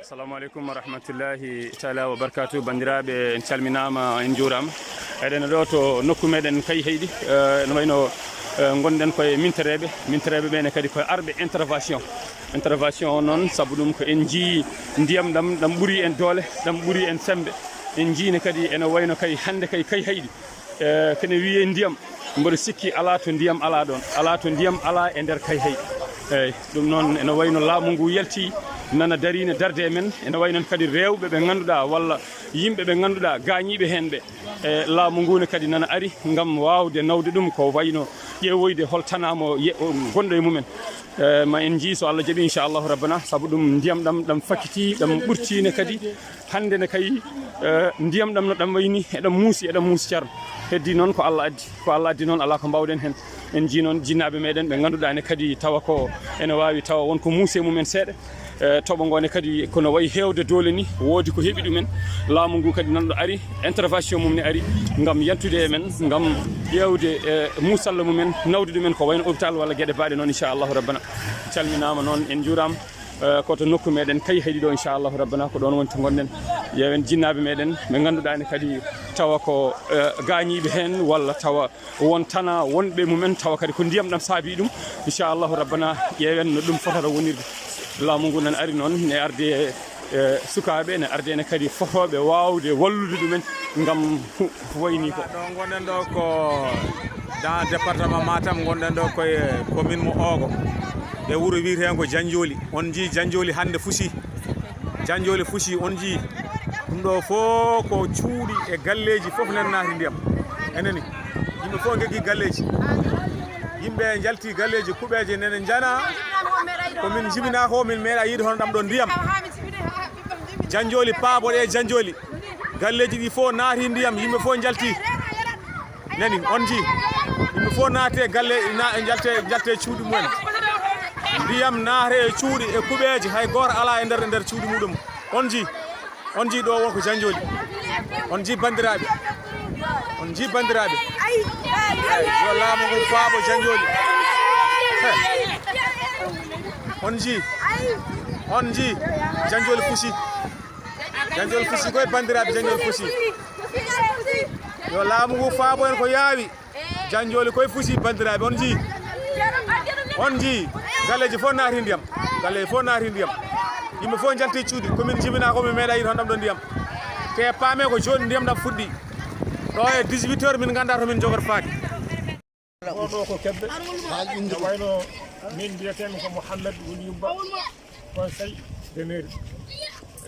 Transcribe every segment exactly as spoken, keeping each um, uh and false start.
Assalamu aleykum wa rahmatullahi taala wa barakatuh. Banndiraaɓe, en calminaama, en njuuraama. Eɗen ɗo to nokku meɗen Kayhayɗi, eh, ene wayno, eh, ngonɗen koye mintereeɓe. Mintereeɓe ɓe ne kadi koye arɓe intervention. Intervention o noon, sabu ɗum ko en njii ndiyam ɗam, ɗam ɓuri en doole, ɗam ɓuri en semmbe. En njii ne kadi ene wayno kay hannde kay Kayhayɗi, eh, kene wiyee ndiyam, mboɗo sikki alaa to ndiyam alaa ɗoon, alaa to ndiyam alaa e nder Kayhayɗi. Eeyi, ɗum noon ene wayno laamu ngu yalti, nana darii ne darde e men, ene wayi noon kadi rewɓe ɓe ngannduɗaa walla yimɓe ɓe ngannduɗaa gaañiiɓe heen ɓe. E laamu ngu ne kadi nana ari ngam waawde nawde ɗum ko wayno ƴeewoyde hol tanaa mo ye-, o gonɗo e mumen. E, ma en njii so Allah jaɓi, inchallahu rabbana, sabu ɗum ndiyam ɗam, ɗam fakitii, ɗam ɓurtii ne kadi. Hannde ne kay, eh, ndiyam ɗam no ɗam wayni, eɗam muusi, eɗam muusi, Ceerno. Heddi noon ko Allah addi, ko Allah addi noon alaa ko mbaawɗen heen. En njii noon jinnaaɓe meɗen ɓe ngannduɗaa ne kadi tawa ko ene waawi tawa won ko muusi e mumen seeɗa. Eh, toɓo ngo ne kadi kono wayi heewde doole ni, woodi ko heɓi ɗumen. Laamu ngu kadi nan ɗo ari, intervention mum ne ari ngam yantude e men, ngam ƴeewde, eh, muusalla mumen, nawde ɗumen ko wayno hôpital walla geɗe baaɗe noon, inchallahu rabbana. Calminaama noon, en njuuraama. Eh, ko to nokku meɗen Kayhayɗi ɗo, inchallahu rabbana, ko ɗoon woni to ngonɗen. Ƴeewen jinnaaɓe meɗen ɓe ngannduɗaa ne kadi tawa ko, eh, gaañiiɓe heen walla tawa won tanaa wonɓe mumen, tawa kadi ko ndiyam ɗam saabii ɗum. Inchallahu rabbana, ƴeewen no ɗum fotata wonirde. Laamu ngu nan ari noon ne ardi e, eh, sukaaɓe, ne ardi ene kadi fotooɓe waawde wallude ɗumen ngam hu-, wayni ko. Ɗo ngonɗen ɗo ko dans département Matam, ngonɗen ɗo koye commune mo Ogo. E wuro wiyeteengo Janjoli. On njii Janjoli hannde fusi. Janjoli fusi, on njii. Ɗum ɗo fof ko cuuɗi e galleeji fof nana naati ndiyam. Eneni, yimɓe fof ngeggi galleeji. Yimɓe njalti galleeji kuɓeeje nene njana. Ko min njibinaa ko, min meeɗa yiide hono ɗam ɗo ndiyam. Janjoli, paabo ɗe Janjoli. Galleeji ɗi fof naati ndiyam, yimɓe fof njalti. Nani, on njii? Yimɓe fof naate galle, na, njalte, njalte cuuɗi mumen. Ndiyam naate e cuuɗi, e kuɓeeje, hay gooto alaa e nder, nder cuuɗi muɗum. On njii? On njii ɗo won ko Janjoli? On njii banndiraaɓe? On njii banndiraaɓe? Eey, yo laamu ngu faabo Janjoli. He. On njii? On njii? Janjoli fusi. Janjoli fusi koy banndiraaɓe, Janjoli fusi. Yo laamu ngu faabo en ko yaawi. Janjoli koy fusi banndiraaɓe, on njii? On njii? Galleeji fof naati ndiyam. Galleeji fof naati ndiyam. Yimɓe fof njalti cuuɗi. Ko min njibinaa ko, min meeɗa yiide hono ɗam ɗo ndiyam. Te paame ko jooni ndiyam ɗam fuɗɗi. Ɗo e dix-huit heures min nganndaa to min njogorfaaki. Oɗo ko Kebbe. Haa ƴunndu. No wayno min mbiyeteemi ko Mouhamed Wuliyou Ba, conseil de mairie.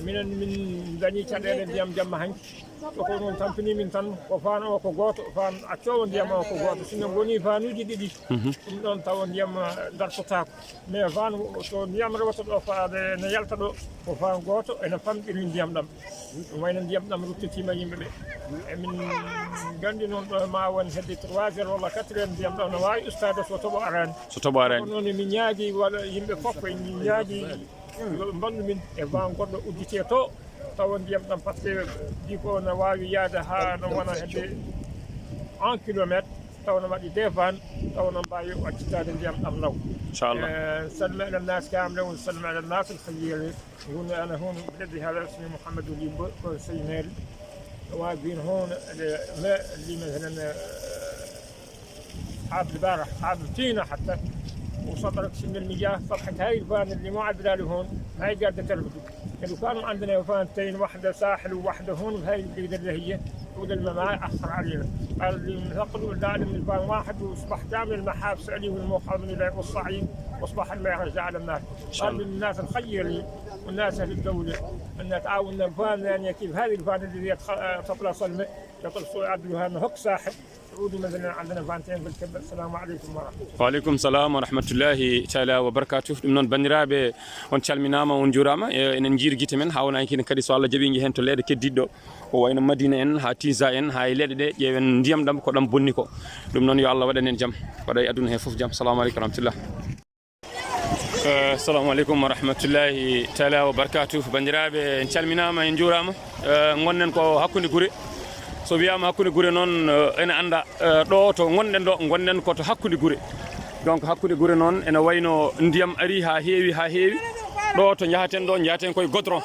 Minen min dañi caɗeele ndiyam jamma hanki. So ko noon tampini min tan, ko faan o ko gooto, faan accoowo ndiyam o ko gooto. Sinno woni faanuuji ɗiɗi, mhm, ɗum ɗoon tawa ndiyam, ah, dartotaako. Mais faan o, so ndiyam rewata ɗo faade, ne yalta ɗo, ko faan gooto ene famɗini ndiyam ɗam. Ɗum wayno ndiyam ɗam ruttitiima yimɓe ɓe. Emin nganndi noon ɗo ma won hedde trois heures walla quatre heures ndiyam ɗam no waawi ustaade so toɓo araani. So toɓo araani. Kono noon emin ñaagii waɗa yimɓe fof, emin ñaagii yo ɓe mballu min e faan goɗɗo udditee to, tawa ndiyam ɗam, par ce que di ko no waawi yahde haa no wona hedde un kilomètre, tawa no waɗi deux vannes, tawa no mbaawi accitaade ndiyam ɗam law. Inchallah. Eh, salma ala nas kamle, salma ala nas al khayr. Huna ana huna biladi hada ismi Muhammad Limbo, ko sey mairie. Wa bin huna, eh, ma, li, masalan, eh, حاب البارح، حاب فينا حتى، وسطرت سن المياه، صبحت هاي الفان اللي ما عاد له هون، هاي قاعدة تربط. لو كانوا عندنا فانتين، واحدة ساحل وواحدة هون، هاي البلد اللي هي، ولا الماء أثر علينا. قال لي ننتقلوا لنا من فان واحد، وصبح كامل المحاب سألي والموقع من إلى والصعيد، وأصبح الماء رجع على الناس. إن شاء الله. قال للناس الخيرين والناس أهل الدولة أن تعاوننا بفان، يعني كيف هذه الفان اللي يتخ-، تطلع صلمة، يطلع صوت عبد الوهاب هوك ساحل. Ɗum ɗum, minen عندنا فانتين في الكبة. السلام عليكم ورحمة الله. Waaleykum salam wa rahmatullahi taala wa barakatuh. Ɗum noon, banndiraaɓe, on calminaama, on njuuraama. E, enen njiiri gite men, haa wona kine kadi, so Allah jaɓi, njehen to leeɗe keddiiɗe ɗo. Ko wayno Madina en, haa Tisa en, haa e leeɗe ɗe, ƴeewen ndiyam ɗam, ko ɗam bonni ko. Ɗum noon, yo Allah waɗan en jam, waɗa e aduna he fof jam. Salamu aleykum wa rahmatullah. Eh, assalamu aleykum wa rahmatullahi taala wa barakatuh. Banndiraaɓe, en calminaama, en njuuraama. Eh, ngonɗen ko hakkunde gure. So wiyaama hakkunde gure noon, eh, ene annda, eh, ɗo to ngonɗen ɗo, ngonɗen ko to hakkunde gure. Donc, hakkunde gure noon ene wayno ndiyam ari haa heewi, haa heewi. Ɗo to njahaten ɗo, njahaten koye godron.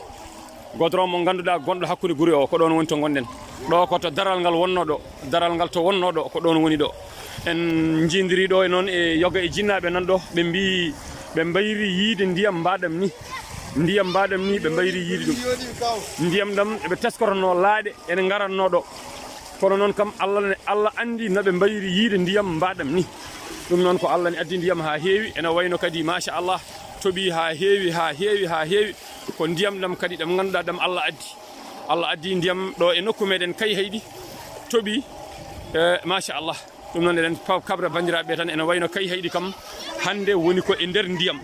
Godron mo ngannduɗaa gonɗo hakkunde gure o, ko ɗon woni to ngonɗen. Ɗo ko to daral ngal wonnoo ɗo, daral ngal to wonnoo ɗo, ko ɗon woni ɗo. En njindiri ɗo e noon e yoga e jinnaaɓe nan ɗo, ɓe mbii ɓe mbayri yiide ndiyam mbaɗam ni. Ndiyam mbaɗam ni, ɓe mbayri yiide ɗum. Ndiyam ɗam ɓe teskotonoo laaɗe, ene ngaratnoo ɗo. Kono noon kam, Allah ne, Allah anndi no ɓe mbayri yiide ndiyam mbaɗam ni. Ɗum noon ko Allah ne addi ndiyam haa heewi, ene wayno kadi, machallah, toɓi haa heewi, haa heewi, haa heewi. Ko ndiyam ɗam kadi ɗam ngannduɗaa ɗam Allah addi. Allah addi ndiyam ɗo e nokku meɗen Kayhayɗi, toɓi, eh, machallah. Ɗum noon eɗen pa-, kabra banndiraaɓe tan, ene wayno Kayhayɗi kam, hannde woni ko e nder ndiyam.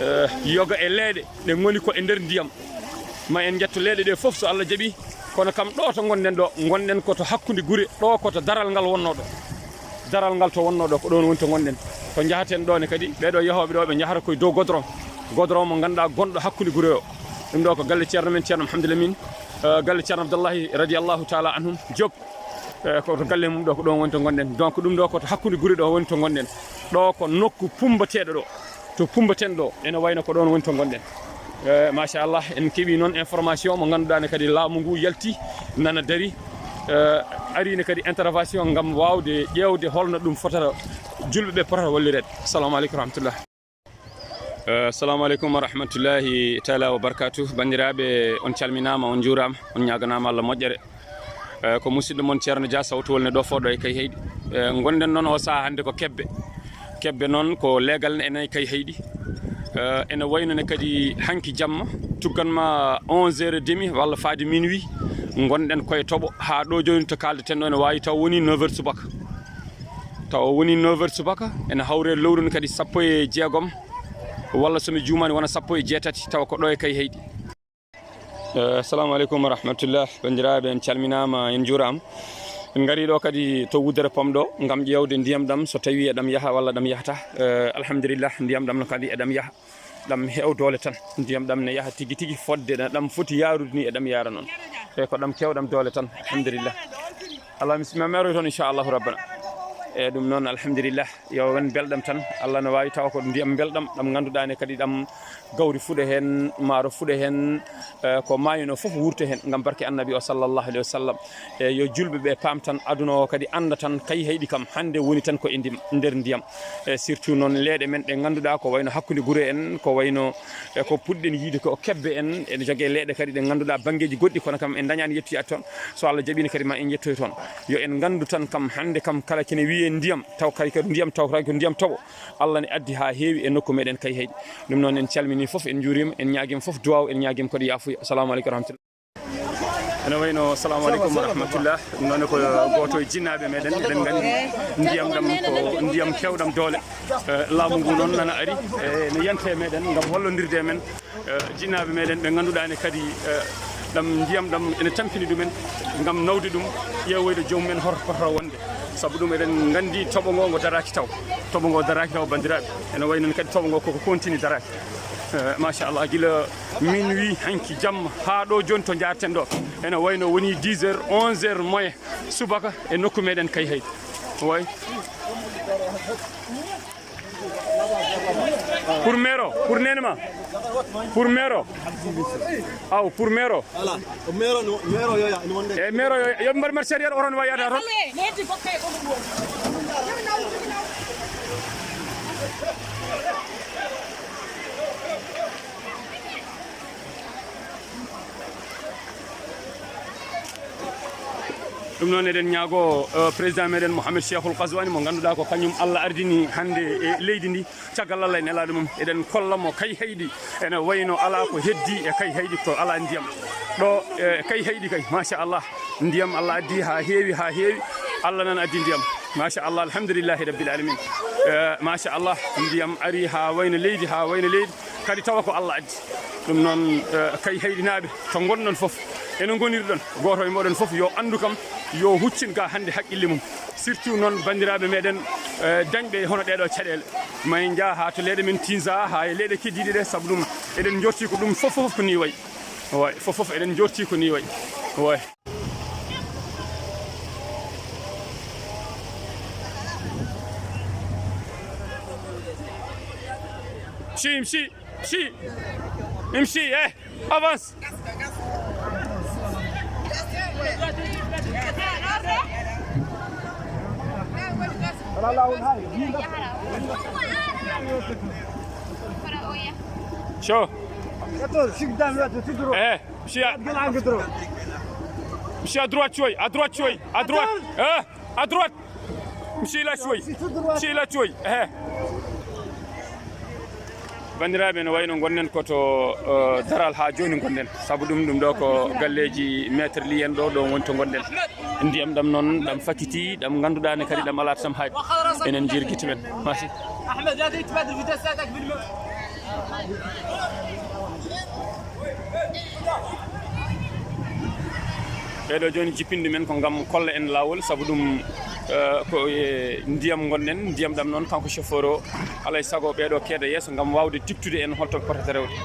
Eh, yoga e leeɗe, ɗe ngoni ko e nder ndiyam. Ma en njetto leeɗe ɗe fof so Allah jaɓi, kono kam ɗo to ngonɗen ɗo, ngonɗen ko to hakkunde gure, ɗo ko to daral ngal wonnoo ɗo. Daral ngal to wonnoo ɗo, ko ɗon woni to ngonɗen. To njahaten ɗo ne kadi, ɓeɗo yahooɓe ɗo, ɓe njahata koye dow godron. Godron mo ngannduɗaa gonɗo hakkunde gure o. Ɗum ɗo ko galle ceerno men, ceerno Mouhamadou Lamine, eh, galle ceerno Abdallahi radiyallahu taala anhum Diop. Eh, ko to galle mum ɗo, ko ɗon woni to ngonɗen. Donc ɗum ɗo ko to hakkunde gure ɗo woni to ngonɗen. Ɗo ko nokku pumbateeɗo ɗo. To pumbaten ɗo, ene wayno ko ɗon woni to ngonɗen. Eh, machallah, en keɓi noon information mo ngannduɗaa ne kadi laamu ngu yalti nana dari. Eh, ari ne kadi intervention ngam waawde ƴeewde holno ɗum fotata, julɓe ɓe potata wallireede. Assalamu aleykum wa rahmatullah. Eh, assalamu aleykum wa rahmatullahi taala wa barakatuh. Banndiraaɓe, on calminaama, on njuuraama, on ñaaganaama Allah moƴƴere. Eh, ko musidɗo mon Ceerno Dia, sawtowol ne ɗo fo ɗo e Kayhayɗi. Eh, ngonɗen noon o sahaa hannde ko Kebbe. Kebbe noon ko leegal ne ene e Kayhayɗi. Eh, ene wayno ne kadi hanki jamma, tuggan ma onze heures et demi walla faade minuit, ngonɗen koye toɓo. Haa ɗo jooni to kaaldeten ɗo ene waawi taw woni neuf heures subaka. Taw woni neuf heures subaka, ene hawre lewru ne kadi sappo e jeegom, walla so mi juumaani wona sappo e jeetati, tawa ko ɗo e Kayhayɗi. Eh, assalamu aleykum wa rahmatullah. Banndiraaɓe, en calminaama, en njuuraama. En ngarii ɗo kadi to wuddere pom ɗo ngam ƴeewde ndiyam ɗam, so tawii eɗam yaha walla ɗam yahata. Eh, alhamdulillah, ndiyam ɗam no kadi eɗam yaha. Ɗam heew doole tan. Ndiyam ɗam ne yaha tigi tigi fodde no ɗam foti yaarude ni eɗam yaara noon. E ko ɗam keewɗam doole tan, alhamdulillah. Allah, mi, mi meroy toon, inchallahu rabbana. E ɗum noon, alhamdulillah. Yo won belɗam tan. Allah no waawi tawa ko ndiyam belɗam, ɗam ngannduɗaa ne kadi ɗam gawri fuɗa heen, maaro fuɗa heen, eh, ko maayunoo fof wuurta heen, ngam barke Annabi o, sallallahu alayhi wa sallam. E yo julɓe ɓe paam tan, aduna o kadi annda tan, Kayhayɗi kam, hannde woni tan ko e ndim-, nder ndiyam. E surtout noon leeɗe men ɗe ngannduɗaa ko wayno hakkunde gure en, ko wayno, e ko puɗɗen yiide ko Kebbe en, ene jogee leeɗe kadi ɗe ngannduɗaa banngeeji goɗɗi, kono kam en ndañaani yettoyaade toon. So Allah jaɓiino kadi ma en yettoy toon. Yo en nganndu tan kam, hannde kam, kala kene wiyee ndiyam, taw kadi ko ndiyam, taw kadi ko ndiyam toɓo. Allah ne addi haa heewi e nokku meɗen Kayhayɗi. Ɗum noon, en calminii fof, en njuuriima, en ñaagiima fof duwaaw, en ñaagiima kadi yaafuya. Assalamu aleykum wa rahmatullah. Ene wayno, assalamu aleykum wa rahmatullah. Ɗum noon ko gooto e jinnaaɓe meɗen, eɗen nganndi ndiyam ɗam ko ndiyam keewɗam doole. Eh, laamu ngu noon nana ari, eh, ne yanta e meɗen ngam wallondirde e men. Eh, jinnaaɓe meɗen ɓe ngannduɗaa ne kadi, eh, ɗam ndiyam ɗam ene tampini ɗumen ngam nawde ɗum, ƴeewoyde joomum en hoto, hoto wonde. Sabu ɗum eɗen nganndi toɓo ngo, ngo daraaki taw. Toɓo ngo daraaki taw, banndiraaɓe. Ene wayi noon kadi toɓo ngo koko continue daraaki. Eh, machallah, gila minuit hanki jamma haa ɗo jooni to njaarten ɗo. Ene wayno woni dix heures, onze heures moins subaka e nokku meɗen Kayhayɗi. Way. Pour mero, pour nenema. Pour mero. Aw, pour mero. Ala, mero no, mero yo ya, no wonde. E mero yo, yo mbar mbar sérieux oron wayata ton. Ɗum noon eɗen ñaago, eh, président meɗen Mouhamed Cheikhul Ghazouani mo ngannduɗaa ko kañum Allah ardini hannde e leydi ndi. Caggal Allah e nelaaɗo mum, eɗen kolla mo Kayhayɗi ene wayno alaa ko heddi e Kayhayɗi, to alaa ndiyam. Ɗo e Kayhayɗi kay, machallah, ndiyam Allah addi haa heewi, haa heewi. Allah nan addi ndiyam. Machallah, alhamdulillahi rabbil alamin. Eh, machallah, ndiyam ari haa wayno leydi, haa wayno leydi. Kadi tawa ko Allah addi. Ɗum noon, eh, Kayhayɗinaaɓe, to ngonɗon fof, ene ngonirɗon, gooto e mooɗon fof yo anndu kam, yo huccin ga hannde haqqille mum. Surtout noon banndiraaɓe meɗen, eh, dañɓe hono ɗeɗo caɗeele. Ma en njaa haa to leyɗe men Tinza, haa e leyɗe keddiiɗe ɗe, sabu ɗum eɗen njorti ko ɗum fof, fof ko ni wayi. Wayi, fof, fof eɗen njorti ko ni wayi. Wayi. Si, si. امشي، امشي، ايه، افانس. شو؟ ايه، امشي. امشي ادروات شوي، ادروات شوي، ادروات. ايه، ادروات. امشي لا شوي، امشي لا شوي. ايه. Banndiraaɓe, no wayno ngonɗen ko to, eh, daral haa jooni ngonɗen. Sabu ɗum, ɗum ɗo ko galleeji maître Ly en ɗo, ɗo woni to ngonɗen. Ndiyam ɗam noon, ɗam fakiti, ɗam ngannduɗaa ne kadi ɗam alaata sam hay. Enen jirgiti men. Merci. Ɓeeɗo jooni jippinde men ko ngam kolla en laawol, sabu ɗum, eh, ko e ndiyam ngonɗen, ndiyam ɗam noon kanko chauffeur o, alay sago ɓeeɗo keeda yeeso ngam waawde tipptude en holto potata rewde.